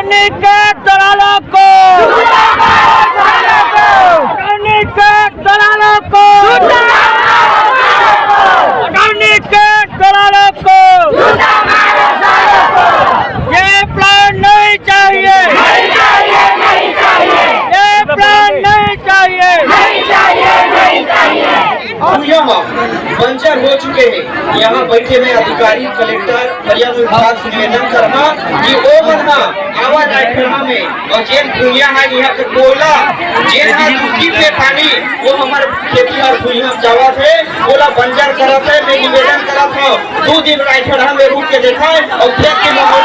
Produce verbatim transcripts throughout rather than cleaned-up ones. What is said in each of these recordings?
अडानी के दलालों को, अडानी के दलालों को, अडानी के दलालों को, ये प्लांट नहीं चाहिए, ये प्लांट नहीं चाहिए। सुइया म बंजर हो चुके हे। यहाँ बैठे हुए अधिकारी, कलेक्टर, पर्यावरण विभाग से निवेदन करना कि ओ मन ह आवाजाही करना में अउ जेन भुइयां हे, यहाँ के कोयला, जेन ह दूषित हे पानी, वो हमर खेती और भुइयां जावत हे, ओला बंजर करत हे। मैं निवेदन करत हूँ, दो दिन रायखेड़ा में रुक के देखा और खेत के माहौल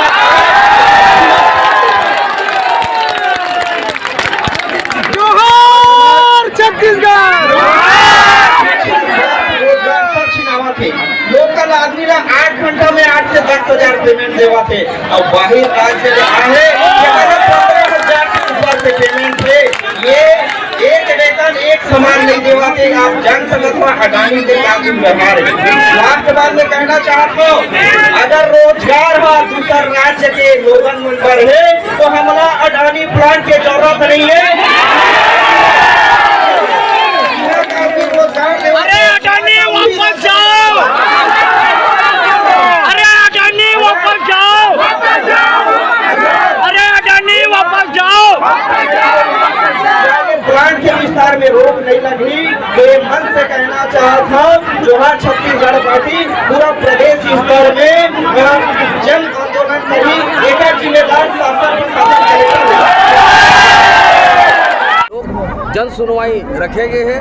जोहार छत्तीसगढ़। रोजगार सब छिनावत हे। लोकल आदमी ला आठ घंटा में आठ से दस हजार पेमेंट देवत हे, और बाहर राज्य ले आए, जेकर पन्द्रह हजार के ऊपर से पेमेंट हे। ये एक वेतन एक समान नहीं देवत हे। आप जान सकत हो अडानी के का व्यवहार हे। लास्ट बात मैं कहना चाहत हूँ, अगर रोजगार ह दूसर राज्य के लोगन मन बर हे, तो हमला अडानी प्लांट के जरूरत नहीं हे। अरे अडानी वापस जाओ, अरे अडानी वापस जाओ, अरे अडानी वापस जाओ। प्लांट के विस्तार में रोक नहीं लगी। तो ये मन से कहना चाहत हूँ, जोहार छत्तीसगढ़ पार्टी पूरा प्रदेश स्तर में, अ, जन आंदोलन करी, एकर जिम्मेदार शासन, शासन कलेक्टर। जन सुनवाई रखे गे हे।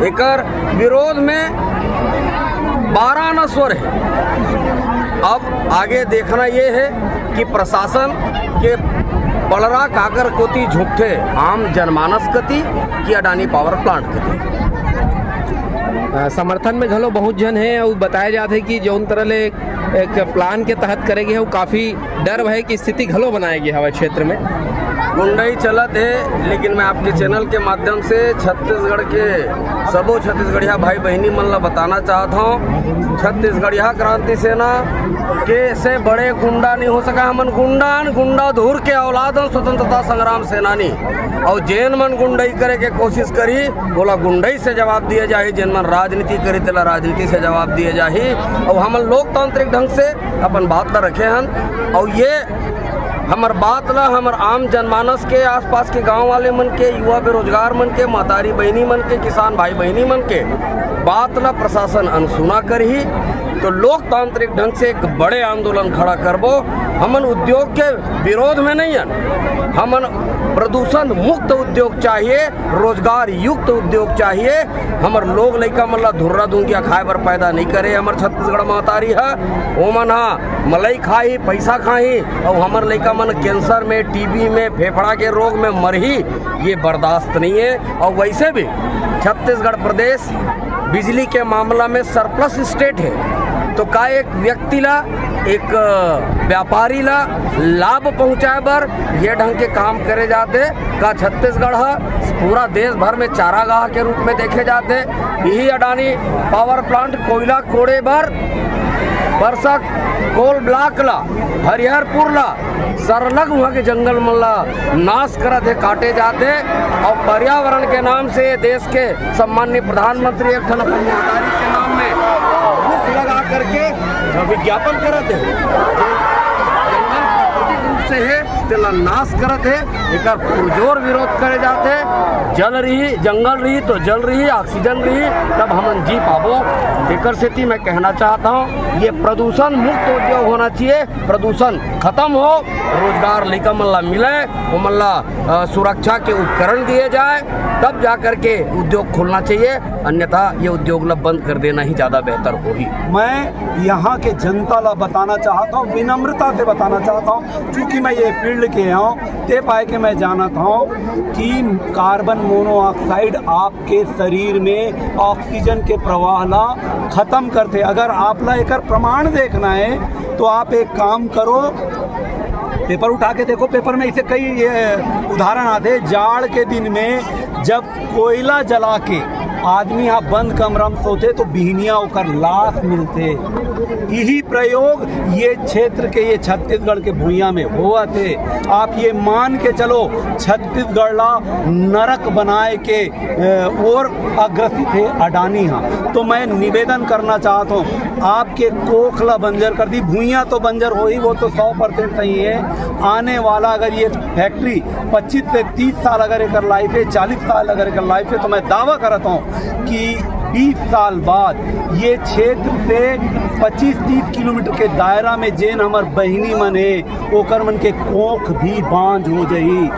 एकर विरोध में बारह न स्वर हे। अब आगे देखना ये हे कि प्रशासन के पलरा काकर कोती झुकथे, आम जनमानस कती कि अडानी पावर प्लांट कती। अ, समर्थन में घलो बहुत झन हे अउ बताए जात हे कि जौन तरह ले एक प्लान के तहत करे गे हे, अउ काफी डर भय की स्थिति घलो बनाए गे हवय क्षेत्र में। गुंडई चलत हे, लेकिन मैं आपके चैनल के माध्यम से छत्तीसगढ़ के सबो छत्तीसगढ़िया भाई बहिनी मन ला बताना चाहत हूँ, छत्तीसगढ़िया क्रांति सेना के से बड़े गुंडा नहीं हो सका। हमन गुंडा अन, गुंडा धुर के औलाद अन, स्वतंत्रता संग्राम सेनानी। अउ जेन मन गुंडई करे के कोशिश करी, ओला गुंडई से जवाब दिए जाही, जेन मन राजनीति करी, तेला राजनीति से जवाब दिए जाही। अउ हमन लोकतांत्रिक ढंग से अपन बात ला रखे हन। अउ ये हमर बात ला हमर आम जनमानस के, आसपास के गांव वाले मन के, युवा बेरोजगार मन के, महतारी बहिनी मन के, किसान भाई बहिनी मन के बात ला प्रशासन अनसुना करही, तो लोकतांत्रिक ढंग से एक बड़े आंदोलन खड़ा करबो। हमन उद्योग के विरोध में नहीं हन, हमन प्रदूषण मुक्त उद्योग चाहिए, रोजगार युक्त उद्योग चाहिए। हमर लोग लइका मन ला धुर्रा धुंगिया खाए बर पैदा नहीं करे हमर छत्तीसगढ़ महतारी ह। ओमन ह मलई खाही, पैसा खाही, अउ हमर लइका मन कैंसर में, टीबी में, फेफड़ा के रोग में मरही, ये बर्दाश्त नहीं है। और वैसे भी छत्तीसगढ़ प्रदेश बिजली के मामला में सरप्लस स्टेट है, तो का एक व्यक्ति ला, एक व्यापारी ला लाभ पहुंचाए बर ये ढंग के काम करे जाते? का छत्तीसगढ़ ह पूरा देश भर में चारागाह के रूप में देखे जाते? यही अडानी पावर प्लांट कोयला कोड़े बर परसा कोल ब्लॉक ला, हरिहरपुर ला, सरलग वहाँ के जंगल मन ला नाश करत हे, काटे जात हे। और पर्यावरण के नाम से ये देश के सम्माननीय प्रधानमंत्री एक ठन अपन महतारी के नाम में रुख लगा करके विज्ञापन करत हे। जंगल प्राकृतिक रूप से हे, तेला नाश करत हे। एकर पुरजोर विरोध करे जात हे। जल रही, जंगल रही तो जल रही, ऑक्सीजन रही, तब हमन जी पाबो। एकर सेती मैं कहना चाहता हूँ, ये प्रदूषण मुक्त उद्योग होना चाहिए। प्रदूषण खत्म हो, रोजगार लइका मन ला मिले, ओमन ला, अ, सुरक्षा के उपकरण दिए जाए, तब जा करके उद्योग खोलना चाहिए, अन्यथा ये उद्योग ला बंद कर देना ही ज्यादा बेहतर होही। मैं यहाँ के जनता ला बताना चाहता हूँ, विनम्रता से बताना चाहता हूँ, क्योंकि मैं ये फील्ड के हूँ, ते पाए के मैं जानत हूँ कि कार्बन मोनोऑक्साइड आपके शरीर में ऑक्सीजन के प्रवाह ला खत्म करथे। अगर आप ला एकर प्रमाण देखना है, तो आप एक काम करो, पेपर उठा के देखो, पेपर में ऐसे कई, ये, उदाहरण आते हैं। जाड़ के दिन में जब कोयला जला के आदमी ह बंद कमरा में सोथे तो बिहनिया ओकर लाश मिलथे। यही प्रयोग ये क्षेत्र के, ये छत्तीसगढ़ के भुइयां में होवत हे। आप ये मान के चलो, छत्तीसगढ़ ला नरक बनाए के, अ, ओर अग्रसित हे अडानी ह। तो मैं निवेदन करना चाहत हूँ, आपके कोख ला बंजर कर दी, भुइयां तो बंजर होही, वो तो सौ परसेंट सही है। आने वाला अगर ये फैक्ट्री पच्चीस से तीस साल अगर एकर लाइफ है, चालीस साल अगर एकर लाइफ है, तो मैं दावा करत हूँ कि बीस साल बाद ये क्षेत्र से पच्चीस तीस किलोमीटर के दायरा में जेन हमर बहिनी मन हे, ओकर मन के कोख भी बांझ हो जाही।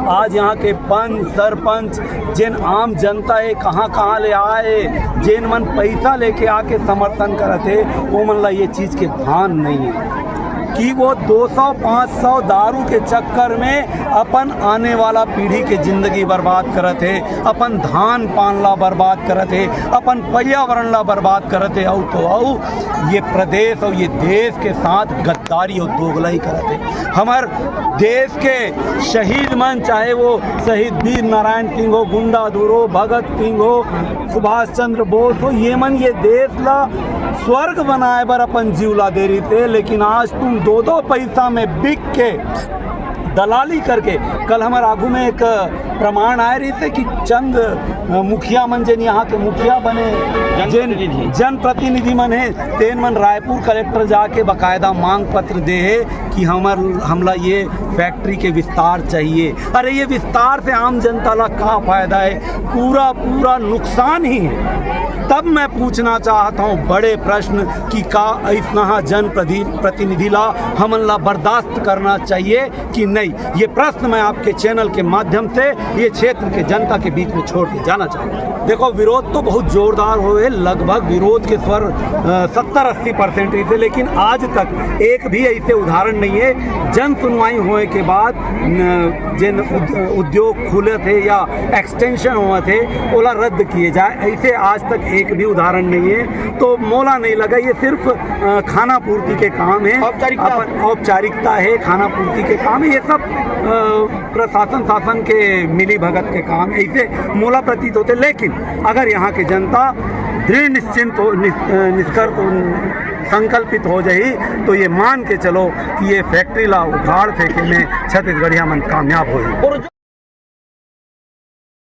आज यहाँ के पंच, सरपंच, जेन आम जनता हे, कहाँ-कहाँ ले आए, जेन मन पैसा लेके आके समर्थन करत हे, वो मन ला ये चीज के भान नहीं है कि वो दो सौ पाँच सौ दारू के चक्कर में अपन आने वाला पीढ़ी के जिंदगी बर्बाद करत हे, अपन धान पान ला बर्बाद करत हे, अपन पर्यावरण ला बर्बाद करत हे। अउ तो अउ ये प्रदेश अउ ये देश के साथ गद्दारी अउ दोगलाई करत हे। हमर देश के शहीद मन, चाहे वो शहीद वीर नारायण सिंह हो, गुंडा धुर हो, भगत सिंह हो, सुभाष चंद्र बोस हो, ये मन ये देश ला स्वर्ग बनाए बर अपन जीव ला दे रहिस हे, लेकिन आज तुम दो दो पैसा में बिक के दलाली करके, कल हमर आगू में एक प्रमाण आए रहिस हे कि चंद, अ, मुखिया मन, जेन यहाँ के मुखिया बने, जेन जनप्रतिनिधि। जनप्रतिनिधि मन हे, तेन मन रायपुर कलेक्टर जाके बाकायदा मांग पत्र दे हे कि हमर, हमला ये फैक्ट्री के विस्तार चाहिए। अरे, ये विस्तार से आम जनता ला का फायदा है? पूरा, पूरा नुकसान ही है। तब मैं पूछना चाहता हूँ बड़े प्रश्न कि का अइसना जनप्रति-, प्रतिनिधि ला हमन ला बर्दाश्त करना चाहिए कि नहीं? ये प्रश्न मैं आपके चैनल के माध्यम से ये क्षेत्र के जनता के बीच में छोड़ के जाना चाहता हूँ। देखो, विरोध तो बहुत जोरदार होए, लगभग विरोध के स्वर, अ, सत्तर अस्सी परसेंट ही थे, लेकिन आज तक एक भी ऐसे उदाहरण नहीं है जन सुनवाई होए के बाद, न, जेन उद-, उद्योग खुलत हे या एक्सटेंशन होवत हे, ओला रद्द किए जाए। ऐसे आज तक एक भी उदाहरण नहीं है। तो मोला नहीं लगा, ये सिर्फ, अ, खाना पूर्ति के काम है, औपचारिकता। अपन औपचारिकता है, खाना पूर्ति के काम है। ये सब, अ, प्रशासन शासन के मिली भगत के काम है, ऐसे मोला प्रतीत होते। लेकिन अगर यहाँ के जनता दृढ़ निश्चिंत हो, निस-, अ, निष्कर्ष, संकल्पित हो जाही, तो ये मान के चलो कि ये फैक्ट्री ला उखाड़ फेंके में छत्तीसगढ़िया मन कामयाब होही।